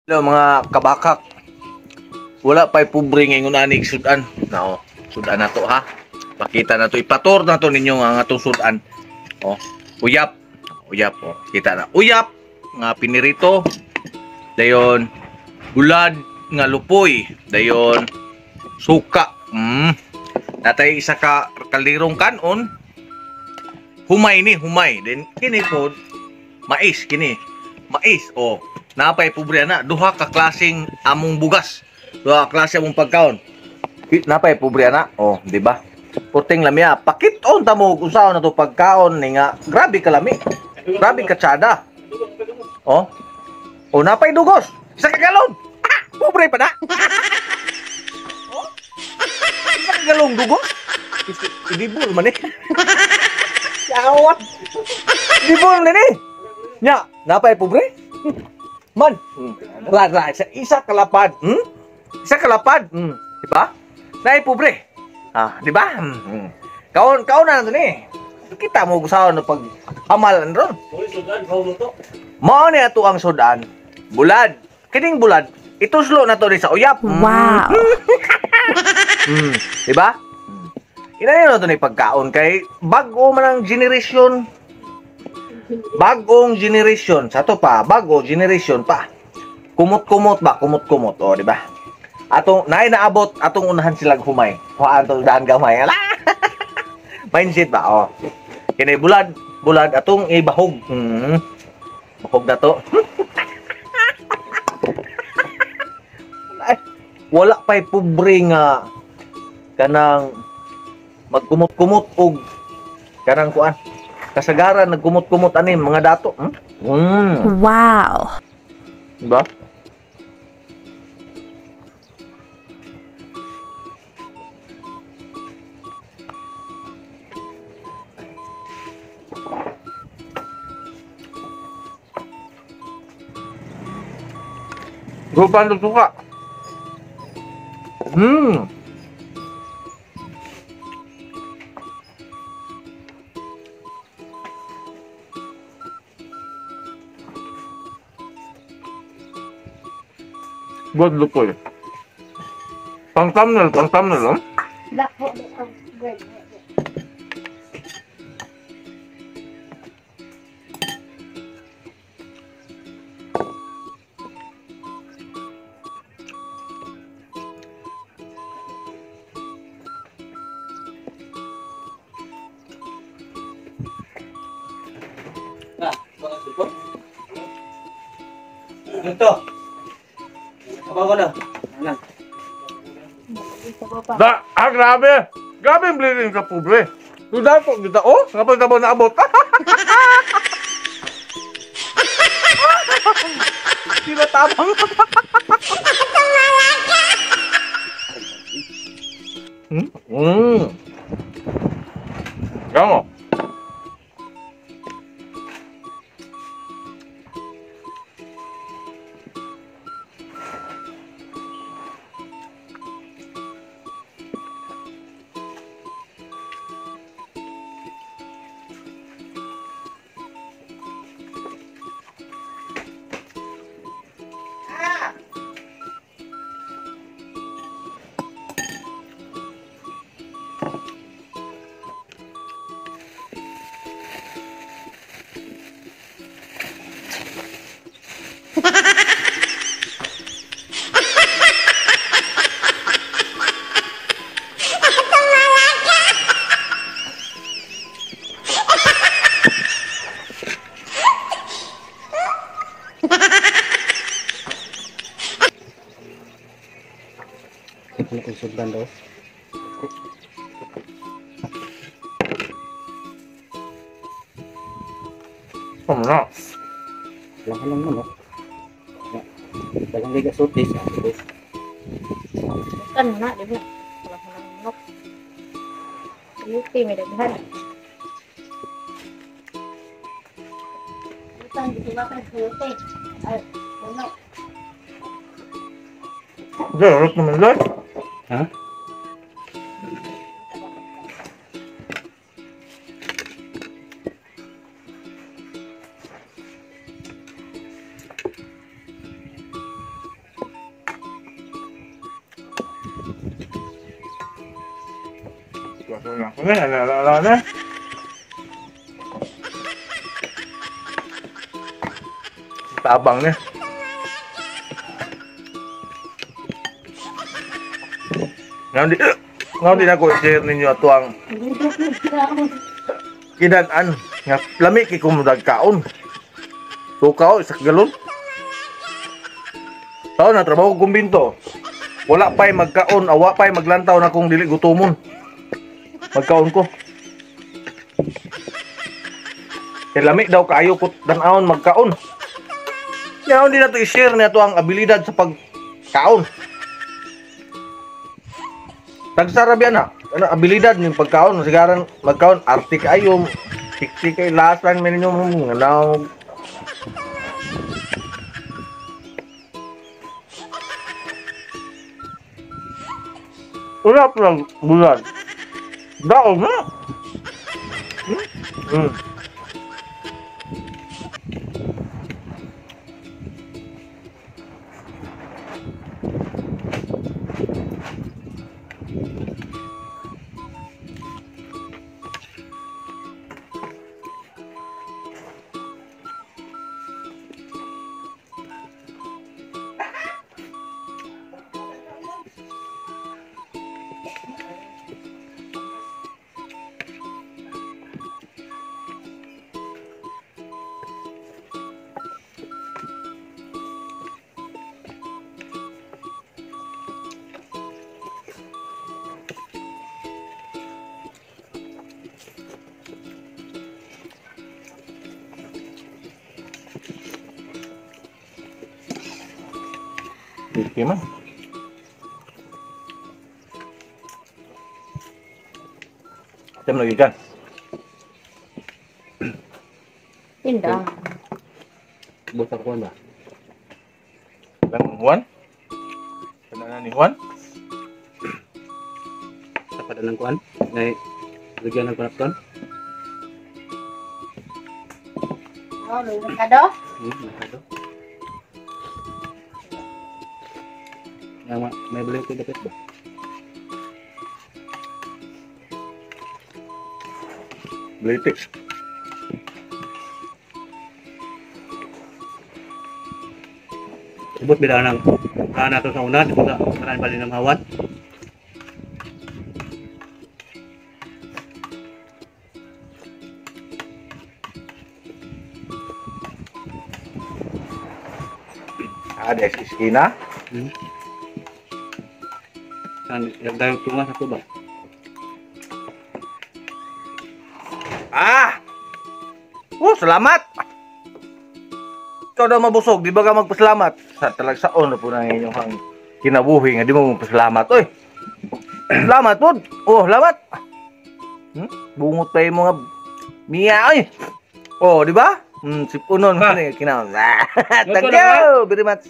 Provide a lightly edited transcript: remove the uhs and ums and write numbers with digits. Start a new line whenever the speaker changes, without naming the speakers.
Hello mga kabakak. Wala pa'y pobre ngayon anig sudan. Nao, sudan na to ha. Pakita na to, ipator na to ninyo nga atong sudan. Oh, uyap. Uyap oh, kita na. Uyap nga pinirito. Dayon bulad nga lupoy. Dayon suka. Natay isa ka kalirong kanon. Humay ni, humay. Then kini pod mais kini. Mais oh. Napay pobre na duha ka klaseng among bugas. Duha ka klase among pagkaon. Napay pobre na. Oh, di ba? Purting lamia, pakit-on ta mo kung saan na to pagkaon ni nga grabe ka lami. Grabe ka tsada. Oh. Oh, napay dugos. Isa ka galon. Ah, pobre pa na. Oh. Isa ka galong dugos. Idibol man eh. Yawat. Idibol man eh. Nya, napay pobre. Man, ra isa kalapad, Isa kalapad, di ba? Naay pobre. Ah, di ba? Kaon kaon na to ni. Kita mo gusaon na pag amal ron. Mao ni ato ang sudan. Bulad. Kining bulad, ituslo na to ni sa uyap.
Wow.
Di ba? Inayon na to ni pagkaon kay bag-o man ang generation. Bagong generation sa to pa, bago generation pa. Kumot-kumot ba, kumot-kumot, oh, di ba? Atong naay naabot atong unahan silang humay. Kuhaan to daan gamay. Ala. Mindset ba, oh. Kini bulad, bulad atong ibahog. Bahog na to. Wala pa'y pobre nga kanang magkumot-kumot og kanang kuan. Kasagaran nagkumot-kumot ani mga dato.
Wow.
Diba? Gupan to suka. Buat lupoy. Pang thumbnail, oh.
Nah, ito. Sabaw na.
Da, grabe. Grabe ang bleeding sa pobre. Sudan po kita, oh, kapag sabaw na abot. Sila tamang. Gamo.
Ano kung sudan daw?
Ano na?
Lang manok. Dagang liga sotis.
Kan na, di ba? Walang manok. Yuti, may daghan. Utang, dito ba kayo yuti? Ay, manok.
Hindi, harap naman guys.
Ha?
Na. Tabang niya. Ngayon di na ko i-share ninyo ato ang kidan-an nga lami kay kung kaon. Tukaw, isak galon. Taon na trabaho kong kumbinto. Wala pa'y magkaon, awa pa'y maglantaw na kung dili gutomon. Magkaon ko. Kay lami daw kaayo ko tan-awon magkaon. Ngayon di na to i-share niya to ang abilidad sa pagkaon. Tagsarabian na. Ano, abilidad ng pagkaon. Sigaran magkaon, arte kaayo, siksi kay lasan man ninyo mga. Wala pa lang bulan. Daog na. Okay man. Tem lagi kan?
Tinda.
Buta ko ba?
Lang Juan? Kana ni Juan?
Sa padalang kuan? Nay lagyan ng panapton?
Oh, merkado?
Merkado. Yang may balik ko dapat ba?
Belitik.
Ubot bila nang kana to sa una, di ba karan bali ng hawan.
Ada iskina.
Kan dagdag tunga sa tuba.
Ah! Oh, salamat. Ikaw daw mabusog, di ba ka magpasalamat? Sa talagsaon na po na inyong hang kinabuhi nga di mo magpasalamat. Oy. Salamat po. Oh, salamat. Bungot pa yung mga miya oy. Oh, di ba? Sipunon man eh kinaon. Thank you very much.